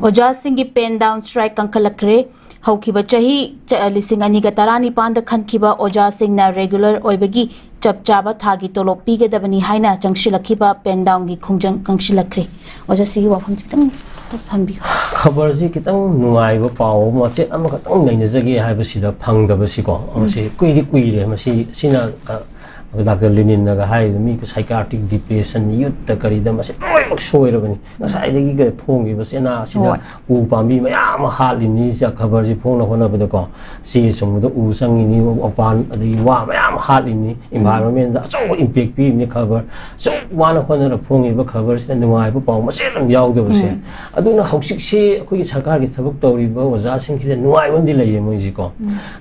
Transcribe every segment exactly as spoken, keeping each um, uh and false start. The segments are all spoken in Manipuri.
ꯑꯣꯖꯥꯁꯤꯡꯒꯤ pen down strike ꯀꯟꯈꯠꯂꯛꯈ꯭ꯔꯦ꯫ ꯍꯧꯈꯤꯕ ꯆꯍꯤ ꯆ-, ꯂꯤꯁꯤꯡ ꯑꯅꯤꯒ ꯇꯔꯥꯅꯤꯄꯥꯟꯗ ꯈꯟꯈꯤꯕ ꯑꯣꯖꯥꯁꯤꯡꯅ regular ꯑꯣꯏꯕꯒꯤ ꯆꯞ ꯆꯥꯕ ꯊꯥꯒꯤ ꯇꯣꯂꯣꯞ ꯄꯤꯒꯗꯕꯅꯤ ꯍꯥꯏꯅ ꯆꯪꯁꯤꯜꯂꯛꯈꯤꯕ pen downꯒꯤ ꯈꯣꯡꯖꯪ ꯀꯪꯁꯤꯜꯂꯛꯈ꯭ꯔꯦ꯫ ꯑꯣꯖꯥ, ꯁꯤꯒꯤ ꯋꯥꯐꯝꯁꯤ ꯈꯤꯇꯪ ꯊꯝꯕꯤꯌꯨ꯫ ꯈꯕꯔꯁꯤ ꯈꯤꯇꯪ ꯅꯨꯡꯉꯥꯏꯕ ꯄꯥꯎ ꯃꯆꯦꯠ ꯑꯃꯈꯛꯇꯪ ꯅꯩꯅꯖꯒꯦ ꯍꯥꯏꯕꯁꯤꯗ ꯐꯪꯗꯕꯁꯤꯀꯣ, ꯃꯁꯤ ꯀꯨꯏꯗꯤ ꯀꯨꯏꯔꯦ꯫ ꯃꯁꯤ ꯁꯤꯅ, ꯑ, ꯗꯥꯛꯇꯔ ꯂꯦꯅꯤꯟꯅꯒ ꯍꯥꯏꯔꯤꯗꯨ, ꯃꯤ psychiatric depression, youthꯇ ꯀꯔꯤꯗ, ꯃꯁꯤ ꯂꯣꯏꯅꯃꯛ ꯁꯣꯏꯔꯕꯅꯤ꯫ ꯉꯁꯥꯏꯗꯒꯤ ꯐꯣꯡꯉꯤꯕ ꯆꯦꯅꯥ ꯑꯁꯤꯗ ꯍꯣꯏ꯫ ꯎ ꯄꯥꯝꯕꯤ ꯃꯌꯥꯝ ꯑꯃ ꯍꯥꯠꯂꯤꯅꯤ, ꯁꯤ ꯈꯕꯔꯁꯤ ꯐꯣꯡꯅ ꯍꯣꯠꯅꯕꯗꯀꯣ꯫ ꯆꯦ ꯁꯨꯡꯕꯗ ꯎ ꯆꯪꯉꯤꯅꯤ, ꯎꯄꯥꯟ, ꯑꯗꯒꯤ ꯋꯥ ꯃꯌꯥꯝ ꯍꯥꯠꯂꯤꯅꯤ, environmentꯗ ꯑꯆꯧꯕ impact ꯄꯤꯔꯤꯅꯤ ꯈꯕꯔ꯫ ꯁꯨꯛ ꯋꯥꯅ ꯍꯣꯠꯅꯔ ꯐꯣꯡꯉꯤꯕ ꯈꯕꯔꯁꯤꯗ ꯅꯨꯡꯉꯥꯏꯕ ꯄꯥꯎ ꯃꯆꯦꯠ ꯑꯃ ꯌꯥꯎꯗꯕꯁꯦ꯫ ꯑꯗꯨꯅ ꯍꯧꯖꯤꯛꯁꯦ ꯑꯩꯈꯣꯏꯒꯤ ꯁꯔꯀꯥꯔꯒꯤ ꯊꯕꯛ ꯇꯧꯔꯤꯕ ꯑꯣꯖꯥꯁꯤꯡꯁꯤꯗ ꯅꯨꯡꯉꯥꯏꯕ ꯑꯃꯗꯤ ꯂꯩꯌꯦ ꯃꯣꯏꯁꯤꯀꯣ꯫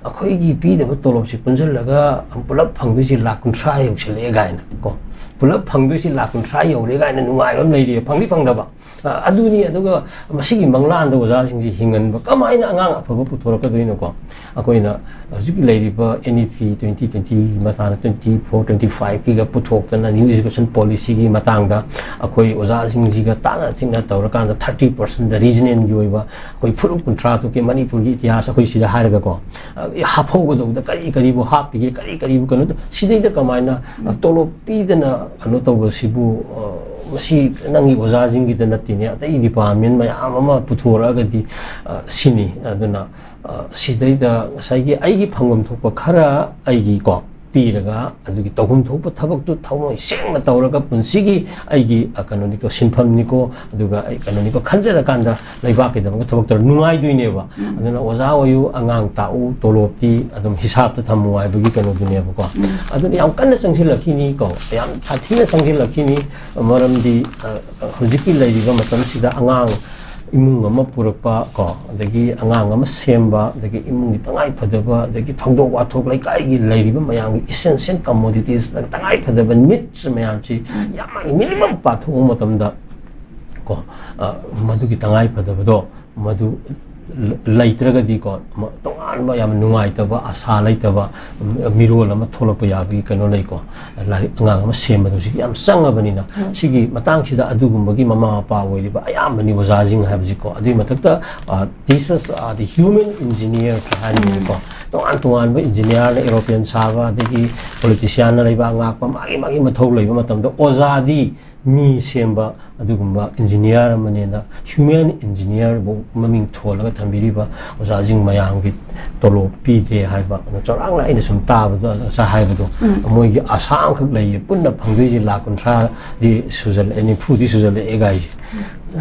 ꯑꯩꯈꯣꯏꯒꯤ ꯄꯤꯗꯕ ꯇꯣꯂꯣꯞꯁꯤ ꯄꯨꯟꯁꯤꯜꯂꯒ ꯄꯨꯂꯞ ꯐꯪꯗꯣꯏꯁꯤ ꯂꯥꯛ ꯀꯨꯟꯊ꯭ꯔꯥ ꯌꯧꯁꯜꯂꯛꯑꯦ ꯀꯥꯏꯅ ꯀꯣ, ꯄꯨꯂꯞ ꯐꯪꯗꯣꯏꯁꯤ ꯂꯥꯛ ꯀꯨꯟꯊ꯭ꯔꯥ ꯌꯧꯔꯦ ꯀꯥꯏꯅ ꯅꯨꯡꯉꯥꯏꯕ ꯑꯃ ꯂꯩꯔꯤꯌꯦ꯫ ꯐꯪꯗꯤ ꯐꯪꯗꯕ, ꯑ, ꯑꯗꯨꯅꯤ꯫ ꯑꯗꯨꯒ ꯃꯁꯤꯒꯤ ꯃꯪꯂꯥꯟꯗ ꯑꯣꯖꯥꯁꯤꯡꯁꯤ ꯍꯤꯡꯍꯟꯕ, ꯀꯃꯥꯏꯅ ꯑꯉꯥꯡ ꯑꯐꯕ ꯄꯨꯊꯣꯔꯛꯀꯗꯣꯏꯅꯣꯀꯣ? ꯑꯩꯈꯣꯏꯅ ꯍꯧꯖꯤꯛ ꯂꯩꯔꯤꯕ NEP twenty twentyꯒꯤ ꯃꯇꯥꯡꯗ twenty four twenty fiveꯀꯤꯒ ꯄꯨꯊꯣꯛꯇꯅ, new education policyꯒꯤ ꯃꯇꯥꯡꯗ ꯑꯩꯈꯣꯏ ꯑꯣꯖꯥꯁꯤꯡꯁꯤꯒ ꯇꯥꯟꯅ ꯊꯤꯡꯅ ꯇꯧꯔꯀꯥꯟꯗ thirty percentꯗ regionalꯒꯤ ꯑꯣꯏꯕ ꯑꯩꯈꯣꯏ ꯐꯨꯔꯨꯞ ꯀꯨꯟꯊ꯭ꯔꯥ ꯇꯨꯛꯀꯤ ꯃꯅꯤꯄꯨꯔꯒꯤ ꯏꯇꯤꯍꯥꯁ ꯑꯩꯈꯣꯏ ꯁꯤꯗ ꯍꯥꯏꯔꯒꯀꯣ, ꯑ, ꯍꯥꯞꯍꯧꯒꯗꯧꯕꯗ ꯀꯔꯤ ꯀꯔꯤꯕꯨ ꯍꯥꯞꯄꯤꯒꯦ, ꯀꯔꯤ ꯀꯔꯤꯕꯨ ꯀꯩꯅꯣ ꯇꯧ-, ꯁꯤꯗꯩꯗ ꯀꯃꯥꯏꯅ, ꯑ, ꯇꯣꯂꯣꯞ ꯄꯤꯗꯅ ꯀꯩꯅꯣ ꯇꯧꯕꯁꯤꯕꯨ, ꯑ, ꯃꯁꯤ ꯅꯪꯒꯤ ꯑꯣꯖꯥꯁꯤꯡꯒꯤꯗ ꯅꯠꯇꯦꯅꯦ, ꯑꯇꯩ department ꯃꯌꯥꯝ ꯑꯃ ꯄꯨꯊꯣꯔꯛꯑꯒꯗꯤ, ꯑ, ꯁꯤꯅꯤ꯫ ꯑꯗꯨꯅ, ꯑ, ꯁꯤꯗꯩꯗ ꯉꯁꯥꯏꯒꯤ ꯑꯩꯒꯤ ꯐꯪꯐꯝ ꯊꯣꯛꯄ ꯈꯔ ꯑꯩꯒꯤ ꯀꯣ ꯄꯤꯔꯒ, ꯑꯗꯨꯒꯤ ꯇꯧꯐꯝ ꯊꯣꯛꯄ ꯊꯕꯛꯇꯨ ꯊꯃꯣꯏ ꯁꯦꯡꯅ ꯇꯧꯔꯒ ꯄꯨꯟꯁꯤꯒꯤ ꯑꯩꯒꯤ, ꯑ, ꯀꯩꯅꯣꯅꯤꯀꯣ, ꯁꯤꯟꯐꯝꯅꯤꯀꯣ, ꯑꯗꯨꯒ ꯑꯩ ꯀꯩꯅꯣꯅꯤꯀꯣ ꯈꯟꯖꯔꯀꯥꯟꯗ ꯂꯩꯕꯥꯛꯀꯤꯗꯃꯛꯇ ꯊꯕꯛ ꯇꯧꯔ ꯅꯨꯡꯉꯥꯏꯗꯣꯏꯅꯦꯕ꯫ ꯑꯗꯨꯅ ꯑꯣꯖꯥ ꯑꯣꯏꯌꯨ, ꯑꯉꯥꯡ ꯇꯥꯛꯎ, ꯇꯣꯂꯣꯞꯇꯤ ꯑꯗꯨꯝ ꯍꯤꯁꯥꯞꯇ ꯊꯝꯃꯨ ꯍꯥꯏꯕꯒꯤ ꯀꯩꯅꯣꯗꯨꯅꯦꯕꯀꯣ꯫ ꯑꯗꯨꯅ ꯌꯥꯝ ꯀꯟꯅ ꯆꯪꯁꯤꯜꯂꯛꯈꯤꯅꯤ ꯀꯣ, ꯌꯥꯝ ꯁꯥꯊꯤꯅ ꯆꯪꯁꯤꯜꯂꯛꯈꯤꯅꯤ꯫ ꯃꯔꯝꯗꯤ, ꯑ, ꯍꯧꯖꯤꯛꯀꯤ ꯂꯩꯔꯤꯕ ꯃꯇꯝꯁꯤꯗ ꯑꯉꯥꯡ ꯏꯃꯨꯡ ꯑꯃ ꯄꯨꯔꯛꯄ ꯀꯣ, ꯑꯗꯒꯤ ꯑꯉꯥꯡ ꯑꯃ ꯁꯦꯝꯕ, ꯑꯗꯒꯤ ꯏꯃꯨꯡꯒꯤ ꯇꯉꯥꯏ ꯐꯗꯕ, ꯑꯗꯒꯤ ꯊꯧꯗꯣꯛ ꯋꯥꯊꯣꯛ, ꯂꯩꯀꯥꯏꯒꯤ ꯂꯩꯔꯤꯕ ꯃꯌꯥꯝꯒꯤ essential commodities, ꯇꯉꯥꯏ ꯐꯗꯕ needs ꯃꯌꯥꯝꯁꯤ ꯌꯥꯝ ꯃꯥꯒꯤ minimum ꯄꯥꯊꯣꯛꯄ ꯃꯇꯝꯗ ꯀꯣ, ꯑ, ꯃꯗꯨꯒꯤ ꯇꯉꯥꯏ ꯐꯗꯕꯗꯣ ꯃꯗꯨ ꯂꯩꯇ꯭ꯔꯒꯗꯤꯀꯣ, ꯇꯣꯉꯥꯟꯕ ꯌꯥꯝꯅ ꯅꯨꯡꯉꯥꯏꯇꯕ, ꯑꯁꯥ ꯂꯩꯇꯕ ꯃꯤꯔꯣꯜ ꯑꯃ ꯊꯣꯛꯂꯛꯄ ꯌꯥꯕꯒꯤ ꯀꯩꯅꯣ ꯂꯩꯀꯣ꯫ ꯂꯥꯏꯔꯤꯛ ꯑꯉꯥꯡ ꯑꯃ ꯁꯦꯝꯕꯗꯣ ꯍꯧꯖꯤꯛ ꯌꯥꯝ ꯆꯪꯉꯕꯅꯤꯅ, ꯁꯤꯒꯤ ꯃꯇꯥꯡꯁꯤꯗ ꯑꯗꯨꯒꯨꯝꯕꯒꯤ ꯃꯃꯥ ꯃꯄꯥ ꯑꯣꯏꯔꯤꯕ ꯑꯌꯥꯝꯕꯅꯤ ꯑꯣꯖꯥꯁꯤꯡ ꯍꯥꯏꯕꯁꯤꯀꯣ꯫ ꯑꯗꯨꯒꯤ ꯃꯊꯛꯇ, teachers are the human engineer ꯍꯥꯏꯔꯤꯕꯀꯣ꯫ ꯇꯣꯉꯥꯟ ꯇꯣꯉꯥꯟꯕ ꯏꯟꯖꯤꯅꯤꯌꯥꯔꯅ ꯑꯦꯔꯣꯄ꯭ꯂꯦꯟ ꯁꯥꯕ, ꯑꯗꯒꯤ ꯄꯣꯂꯤꯇꯤꯁꯤꯌꯥꯟꯅ ꯂꯩꯕꯥꯛ ꯉꯥꯛꯄ, ꯃꯥꯒꯤ ꯃꯥꯒꯤ ꯃꯊꯧ ꯂꯩꯕ ꯃꯇꯝꯗ ꯑꯣꯖꯥꯗꯤ ꯃꯤ ꯁꯦꯝꯕ ꯑꯗꯨꯒꯨꯝꯕ ꯏꯟꯖꯤꯅꯤꯌꯥꯔ ꯑꯃꯅꯦꯅ ꯍ꯭ꯌꯨꯃꯦꯟ ꯏꯟꯖꯤꯅꯤꯌꯥꯔꯕꯨ ꯃꯃꯤꯡ ꯊꯣꯜꯂꯒ ꯊꯝꯕꯤꯔꯤꯕ ꯑꯣꯖꯥꯁꯤꯡ ꯃꯌꯥꯝꯒꯤ ꯇꯣꯂꯣꯞ ꯄꯤꯗꯦ ꯍꯥꯏꯕ, ꯑꯗꯣ ꯆꯥꯎꯔꯥꯛꯅ ꯑꯩꯅ ꯁꯨꯝ ꯇꯥꯕꯗ ꯉꯁꯥꯏ ꯍꯥꯏꯕꯗꯣ, ꯃꯣꯏꯒꯤ ꯑꯁꯥ ꯑꯃꯈꯛ ꯂꯩꯌꯦ, ꯄꯨꯟꯅ ꯐꯪꯗꯣꯏꯁꯦ ꯂꯥꯈ ꯀꯨꯟꯊ꯭ꯔꯥꯗꯤ ꯁꯨꯖꯜꯂꯛꯑꯦ, ꯅꯤꯐꯨꯗꯤ ꯁꯨꯖꯜꯂꯛꯑꯦ ꯒꯥꯏꯁꯦ꯫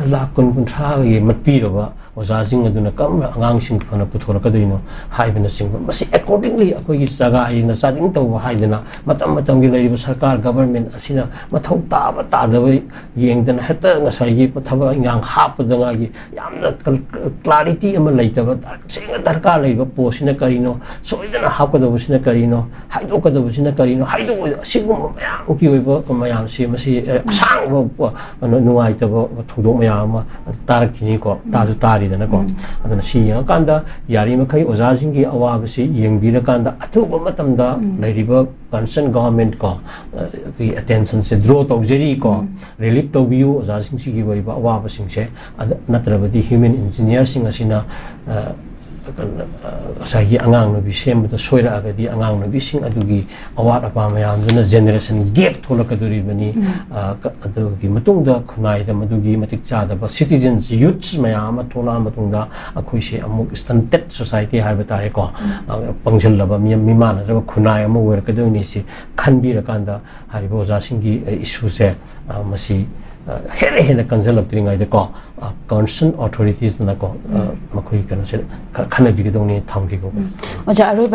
ꯂꯥꯈ ꯀꯨꯟ ꯀꯨꯟꯊ꯭ꯔꯥꯒꯤ ꯃꯠꯄꯤꯔꯕ ꯑꯣꯖꯥꯁꯤꯡ ꯑꯗꯨꯅ ꯀꯔꯝꯕ ꯑꯉꯥꯡꯁꯤꯡ ꯐꯅ ꯄꯨꯊꯣꯔꯛꯀꯗꯣꯏꯅꯣ ꯍꯥꯏꯕꯅꯆꯤꯡꯕ, ꯃꯁꯤ accordingly ꯑꯩꯈꯣꯏꯒꯤ ꯆꯒꯥ ꯌꯦꯡꯅ ꯆꯥꯗꯤꯡ ꯇꯧꯕ ꯍꯥꯏꯗꯅ ꯃꯇꯝ ꯃꯇꯝꯒꯤ ꯂꯩꯔꯤꯕ ꯁꯔꯀꯥꯔ, ꯒꯕꯔꯃꯦꯟ ꯑꯁꯤꯅ ꯃꯊꯧ ꯇꯥꯕ ꯇꯥꯗꯕ ꯌꯦꯡꯗꯅ ꯍꯦꯛꯇ ꯉꯁꯥꯏꯒꯤ ꯊꯕꯛ ꯏꯟꯈꯥꯡ ꯍꯥꯞꯄꯗꯉꯥꯏꯒꯤ ꯌꯥꯝꯅ ꯀ꯭ꯂꯥꯔꯤꯇꯤ ꯑꯃ ꯂꯩꯇꯕ, ꯇꯁꯦꯡꯅ ꯗꯔꯀꯥꯔ ꯂꯩꯕ ꯄꯣꯁꯁꯤꯅ ꯀꯔꯤꯅꯣ, ꯁꯣꯏꯗꯅ ꯍꯥꯞꯀꯗꯕꯁꯤꯅ ꯀꯔꯤꯅꯣ, ꯍꯥꯏꯗꯣꯛꯀꯗꯕꯁꯤꯅ ꯀꯔꯤꯅꯣ, ꯍꯥꯏꯗꯣꯛꯑꯣꯏ, ꯑꯁꯤꯒꯨꯝꯕ ꯃꯌꯥꯝꯒꯤ ꯑꯣꯏꯕ ꯃꯌꯥꯝꯁꯦ, ꯃꯁꯤ, ꯑꯦ, ꯑꯁꯥꯡꯕ ꯄꯣ-, ꯀꯩꯅꯣ, ꯅꯨꯡꯉꯥꯏꯇꯕ ꯊꯧꯗꯣꯛ ꯃꯌꯥꯝ ꯑꯃ ꯇꯥꯔꯛꯈꯤꯅꯤꯀꯣ, ꯇꯥꯁꯨ ꯇꯥꯔꯤꯗꯅꯀꯣ꯫ ꯑꯗꯨꯅ ꯁꯤ ꯌꯦꯡꯉꯀꯥꯟꯗ ꯌꯥꯔꯤꯃꯈꯩ ꯑꯣꯖꯥꯁꯤꯡꯒꯤ ꯑꯋꯥꯕꯁꯤ ꯌꯦꯡꯕꯤꯔꯀꯥꯟꯗ ꯑꯊꯨꯕ ꯃꯇꯝꯗ ꯂꯩꯔꯤꯕ concern government ꯀꯣ, ꯑ, ꯒꯤ attention ꯁꯦ draw ꯇꯧꯖꯔꯤ ꯀꯣ, relieve ꯇꯧꯕꯤꯌꯨ ꯑꯣꯖꯥꯁꯤꯡꯁꯤꯒꯤ ꯑꯣꯏꯕ ꯑꯋꯥꯕꯁꯤꯡꯁꯦ꯫ ꯑꯗ ꯅꯠꯇ꯭ꯔꯕꯗꯤ ꯍ꯭ꯌꯨꯃꯦꯟ ꯏꯟꯖꯤꯅꯤꯌꯥꯔꯁꯤꯡ ꯑꯁꯤꯅ, ꯑ, ꯀꯩꯅꯣ, ꯑ, ꯉꯁꯥꯏꯒꯤ ꯑꯉꯥꯡ ꯅꯨꯕꯤ ꯁꯦꯝꯕꯗ ꯁꯣꯏꯔꯛꯑꯒꯗꯤ ꯑꯉꯥꯡ ꯅꯨꯕꯤꯁꯤꯡ ꯑꯗꯨꯒꯤ ꯑꯋꯥꯠ ꯑꯄꯥ ꯃꯌꯥꯝꯗꯨꯅ generation gap ꯊꯣꯛꯂꯛꯀꯗꯣꯔꯤꯕꯅꯤ꯫ ꯑ, ꯀ-, ꯑꯗꯨꯒꯤ ꯃꯇꯨꯡꯗ ꯈꯨꯟꯅꯥꯏꯗ ꯃꯗꯨꯒꯤ ꯃꯇꯤꯛ ꯆꯥꯗꯕ citizens, youths ꯃꯌꯥꯝ ꯑꯃ ꯊꯣꯛꯂꯛꯑ ꯃꯇꯨꯡꯗ ꯑꯩꯈꯣꯏꯁꯦ ꯑꯃꯨꯛ stunted society ꯍꯥꯏꯕ ꯇꯥꯔꯦꯀꯣ, ꯑ, ꯄꯪꯁꯤꯜꯂꯕ, ꯃꯤ-, ꯃꯤꯃꯥꯟꯅꯗ꯭ꯔꯕ ꯈꯨꯟꯅꯥꯏ ꯑꯃ ꯑꯣꯏꯔꯛꯀꯗꯣꯏꯅꯤ꯫ ꯁꯤ ꯈꯟꯕꯤꯔꯀꯥꯟꯗ ꯍꯥꯏꯔꯤꯕ ꯑꯣꯖꯥꯁꯤꯡꯒꯤ, ꯑ, issue ꯁꯦ, ꯑ, ꯃꯁꯤ, ꯑ, ꯍꯦꯟꯅ ꯍꯦꯟꯅ ꯀꯟꯁꯤꯜꯂꯛꯇ꯭ꯔꯤꯉꯩꯗꯀꯣ, ꯑ, concern authorities ꯅꯀꯣ, ꯑ, ꯃꯈꯣꯏꯒꯤ ꯀꯩꯅꯣꯁꯦ ꯈ-, ꯈꯟꯅꯕꯤꯒꯗꯧꯅꯤ ꯊꯝꯈꯤꯀꯣ꯫ ꯑꯣꯖꯥ, ꯑꯔꯣꯏꯕꯗ